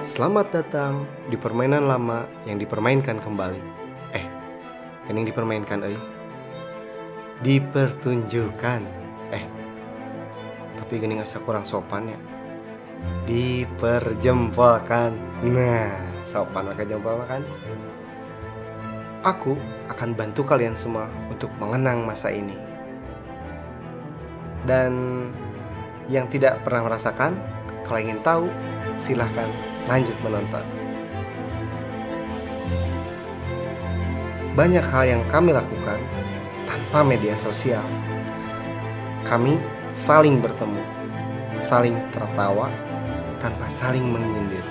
Selamat datang di permainan lama yang dipermainkan kembali. Eh, geuning dipermainkan euy. Dipertunjukkan. Eh, tapi geuning asa kurang sopan ya. Diperjempolkan. Nah, sopan maka jempol kan. Aku akan bantu kalian semua untuk mengenang masa ini. Dan yang tidak pernah merasakan, kalau ingin tahu, silahkan lanjut menonton. Banyak hal yang kami lakukan tanpa media sosial. Kami saling bertemu, saling tertawa, tanpa saling menyindir.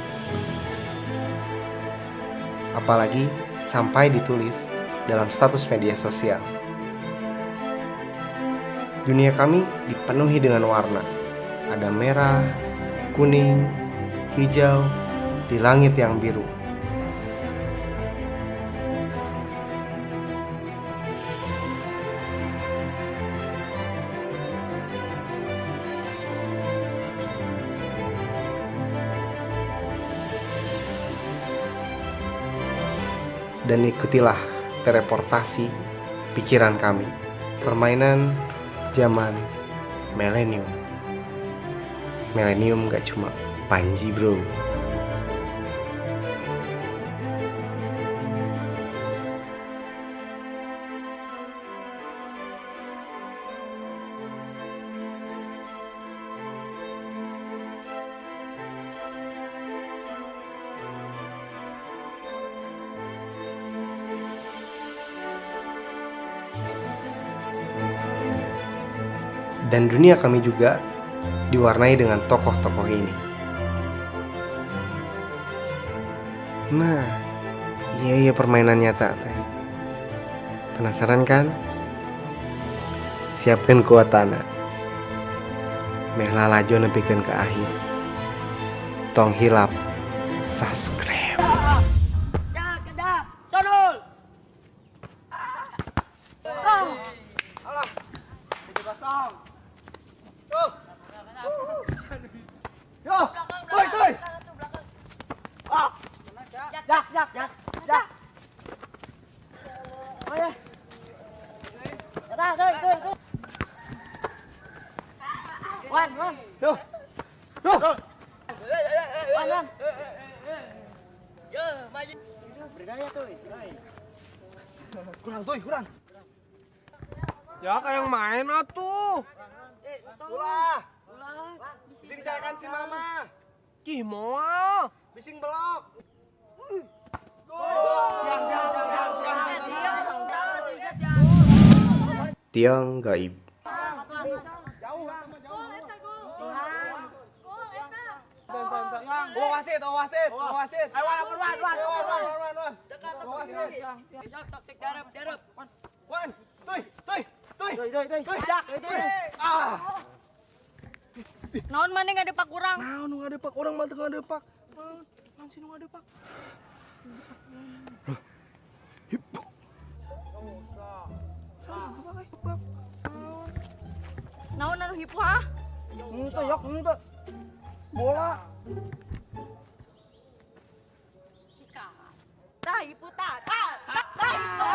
Apalagi sampai ditulis dalam status media sosial. Dunia kami dipenuhi dengan warna. Ada merah, kuning, hijau, di langit yang biru. Dan ikutilah teleportasi pikiran kami. Permainan zaman milenium. Milenium gak cuma Panji, bro. Dan dunia kami juga diwarnai dengan tokoh-tokoh ini. Nah, iya, permainan nyata teh. Penasaran kan? Siapkan kuotana. Meh lalajo nepikeun ka akhir. Tong hilap subscribe. Jak, jak, sonul. Alah, 7-0. Tuh. Yo, toi, toi. Ah. Jak, jak, jak, jak. Ayo. Tuh, tuh, tuh. Wan, wan. Yo. Yo. Wan, wan. Berdaya tuh. Kurang tuh, kurang. Ya kayak yang main atuh. Ulah. Bising dicarikan si mama. Ih, moal. Bising belok. Tiang, tiang, tiang, tiang, tiang, tiang, tiang. Tiang gaib. Jauh, jauh. Oh wasit, oh wasit, oh wasit. Ayo, wan, wan, wan, wan, wan, wan, wan. Oh wasit. Besok taktik darep, darep. Wan, tuy, tuy, tuy, Tuh, tuh, tuh. tuy, Jak, tuy. Ah. Naon maneh ngadepak urang? Naon nu ngadepak, urang mah teu ngadepak. Naon, naon sih nu ngadepak? Hipu. Naon anu hipu ha? Henteu, yok, henteu. Bola. Tah hipu tah, tah, tah, tah hipu.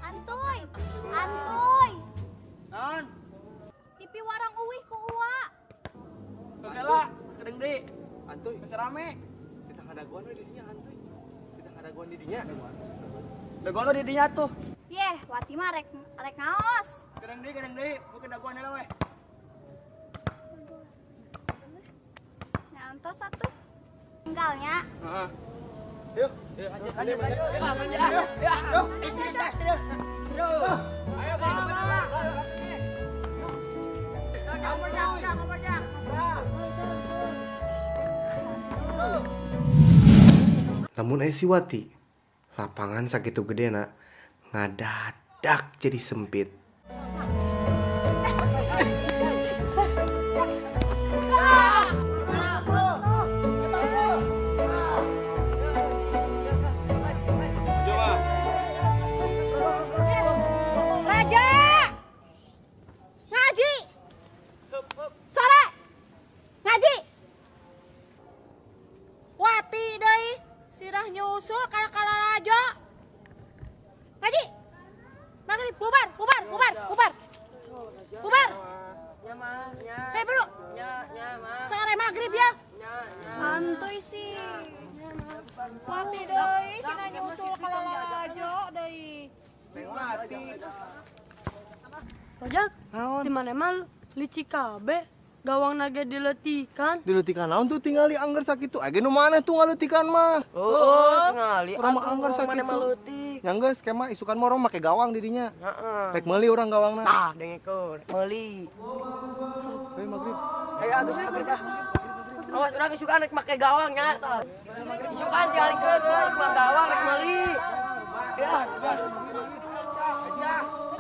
Antuy, antuy. Naon? Dipiwarang uwih ku Uwa. Kela, sekedeng deui. Antuy, Masih rame. kita ngadaguan we di dinya antuy. Kita ngadaguan di dinya. Dagoan di dinya tuh. Yeh, Wati mah rek rek ngaos. Kedeng deui, bukan dagoan heula we. Nah, entos atuh. Tinggalnya. Heeh. Yuk. Lanjut, lanjut. Ya, serius, serius. Terus. Ayo, bawa, bawa. Antuy. Nah. Namun si Wati, lapangan sakitu gedena ngadadak jadi sempit. Raja! Ngaji! Sore! Ngaji! Wati deui sirah nyusul kala-kala raja. Ngaji! Maghrib bubar, bubar, bubar, bubar. Bubar. Hei, bro. Sore maghrib ya. Santuy sih. Wati deui sirah nyusul kala raja deui. Rojak, di mana emang licik kabeh, gawang naga diletikan. Diletikan naon tuh tingali angger sakitu. Age nu mana tuh ngaletikan mah. Oh, tingali. Urang mah angger sakitu. Nya geus kema isukan mah urang make gawang di dinya. Heeh. Rek meuli urang gawangna. Tah, dengekeun. Meuli. Heuh maghrib. Ayo Agus maghrib ah. Awas urang isukan rek make gawang nya. Isukan dialikeun we rek make gawang rek meuli. Ya.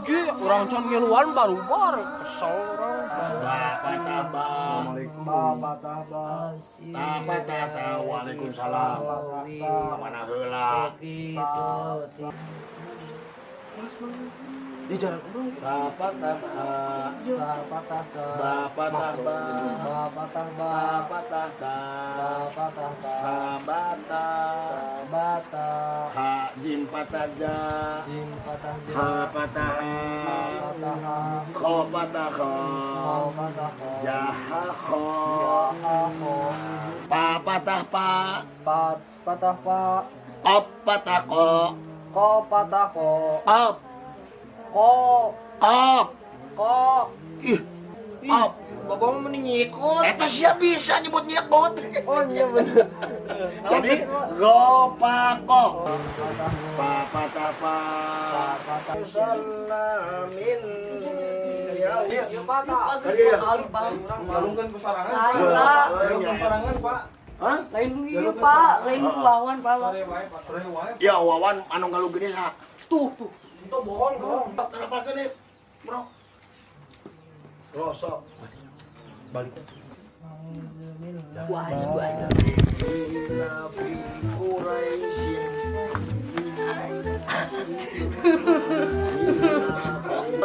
Ji, urang can ngiluan barubar. Kesel urang. Bapak tabah. Assalamualaikum. Bapak tabah. Bapak tata. Waalaikumsalam. Mana heula? Di jalan urang. Bapak tata. Bapak tabah. Bapak tabah. Bapak tata. Bapak tata. Sabata. Bata. Ha jim pataja. Jim patah Ha patah. Patah. Kho patah kho. Patah. Jaha kho. Pa patah pa. Pa patah pa. Op patah ko. Ko patah ko. Op. Ko. Op. Ko. Ih. Op. Bapak mah mending nyikut. Eta sia bisa nyebut nyekot. Oh iya bener. Jadi gopako. Pa patah pa. Salamin. Iya. Galungkeun ku sorangan. Lain, Pak. Galungkeun sorangan, Pak. Hah? Lain ieu, Pak. Lain wawan, Pak. Ya Wawan anu ngalugeun saha? Tuh, tuh. Itu bohong, bohong. Kenapa gini, bro? Rosok. Balik. Gua aja, gua aja. Ila fi Quraisyin.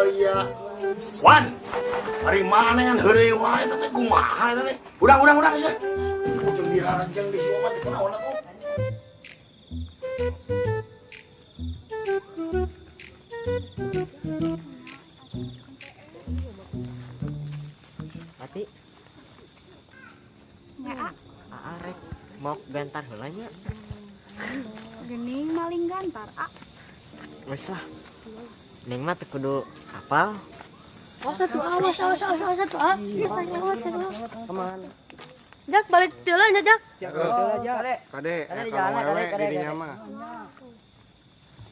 Iya. Wan, hari mana yang heureuy wae eta teh kumaha eta teh? Urang urang urang geus. Ujung diharajeng di semua mah teh kunaon atuh. Ati, Nya A, aa rek mau gantar heula nya. geuning maling gantar A. Geus lah. Neng mah teu kudu apal. Awas atuh, awas, awas, awas, awas atuh, ah. Awas, awas, awas. Kemana? Jak balik heula nya, Jak. Kade, kalau wewe di dinya mah.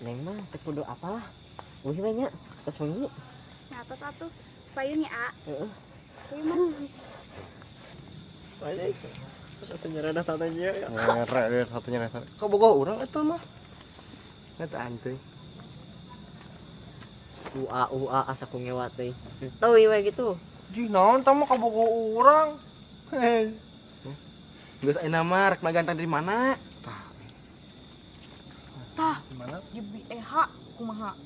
Neng mah teu kudu apal lah. Uih we nya, tos wengi. Nya atos atuh. Payun nya A. Heeh. Payun mah. Asa nyeredah tatanya. Ngerek dia satunya ngerek. Kok bogoh urang eta mah? Eta antuy. Ua ua asa ku ngewa teh. Henteu we gitu. Ji, naon tah mah kabogoh urang. Geus ayeuna mah rek magantang dari mana? Tah, Di mana? di BEH kumaha?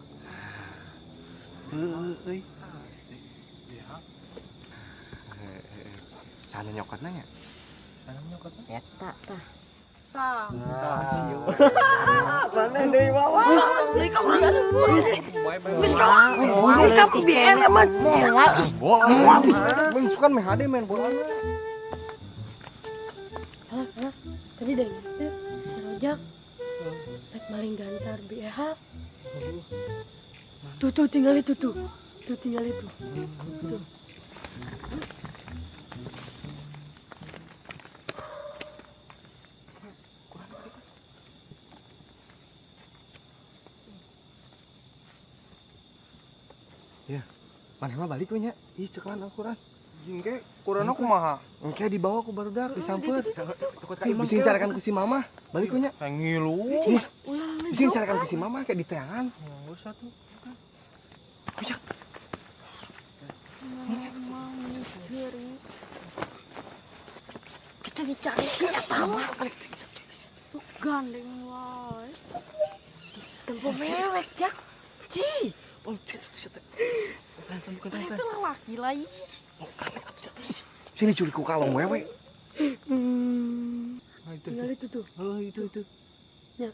Heueuh euy. Sana nyokotna nya. Sana nyokotna. Eta tah. Tah. Mana deui wawan? Deui ka urang. Geus ka urang. Ka BR mah. Moal. Moal. Mun sukan meh hade main bola. Alah, alah. Tadi deh, si Rojak rek maling gantar BH. Tuh, tuh tinggal itu tuh. Tuh tinggal itu. Tuh. Maneh mah balik we nya. Ih cekelan Al-Qur'an. Jingke, kurana kumaha? Engke dibawa ku barudak disamper. Bisi carikan ku si mama. Balik we nya. Ngilu. Bisi carikan ku si mama kayak di teangan. Geus atuh. Ujak. Sini cari si eta mah. Sok gandeng wae. Tempo mewek jak. Ci. Itu laki lah ih. Sini curi ku kalong wewe. Tinggal itu tuh. Oh, itu. Ya.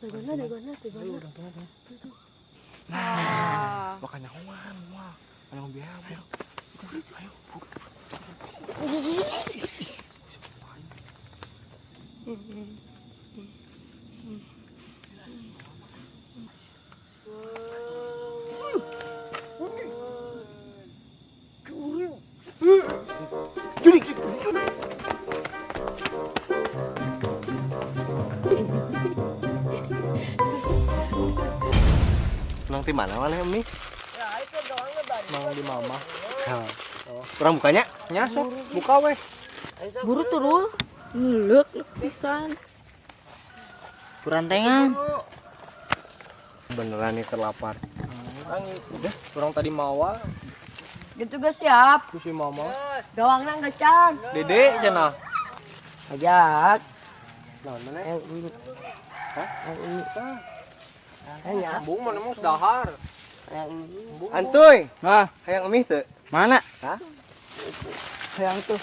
Dagona. Nah, Makanya wan, wah. Ayo biar. Ayo. Nang di mana mana Mi? Mang di mama. Kurang bukanya? Nya sok, buka weh. Buru turun. Ngelek lek pisan. Kurantengan. Beneran nih terlapar. Udah, kurang tadi mawa. Gitu geus siap. Ku si mama. Gawangna geus can. Dede cenah. Ajak. Naon mana? Hah? Embung mana mau dahar. Antuy, Nah, hayang mie teu? mana? Hah? Hayang tuh.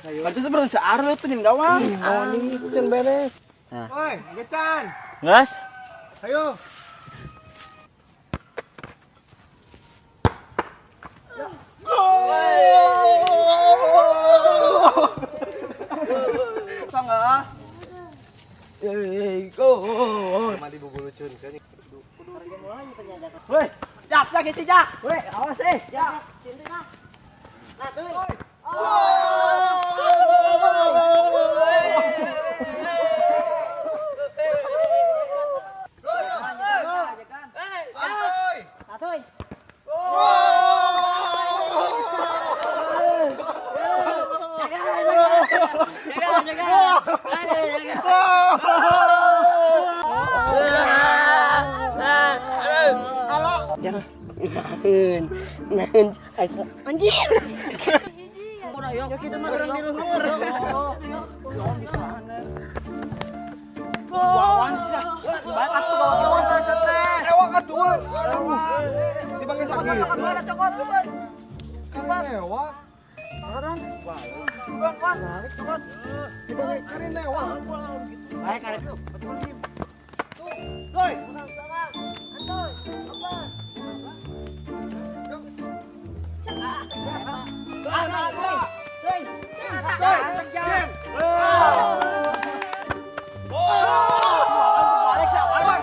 Berarti sebenarnya searul tuh jeung gawang. Oh, ini can beres. Nah. Woi, gecan. Geus. Ayo. Mandi bubulucun kan. Woi, jak sakit sih jak. Woi, awas eh, jak. Naeun. Anjir. Ya kita mah orang di luhur. Wawan sih. Baik atuh bawa gawang teh teh. Ewang atuh. Dipanggil sakit. Cokot, cokot. Karin lewat. Bukan, Wan. Cokot. Dipanggil karin lewat. Baik karek. Woi. Balik sih, balik.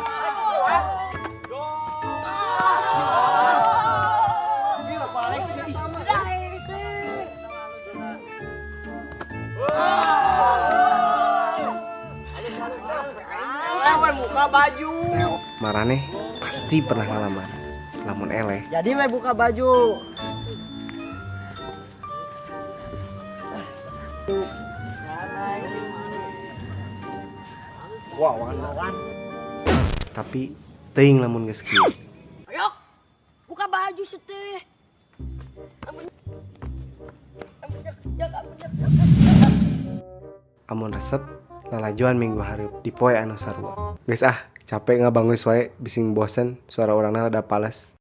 Balik buka baju. Marane pasti pernah ngalaman. Lamun eleh, Jadi we buka baju. Wawan. Tapi teuing lamun geus kieu. Ayo. Buka baju seteh. Amun resep lalajoan minggu hareup di poe anu sarua. Geus ah, capek ngabangus wae bising bosen suara urangna rada pales.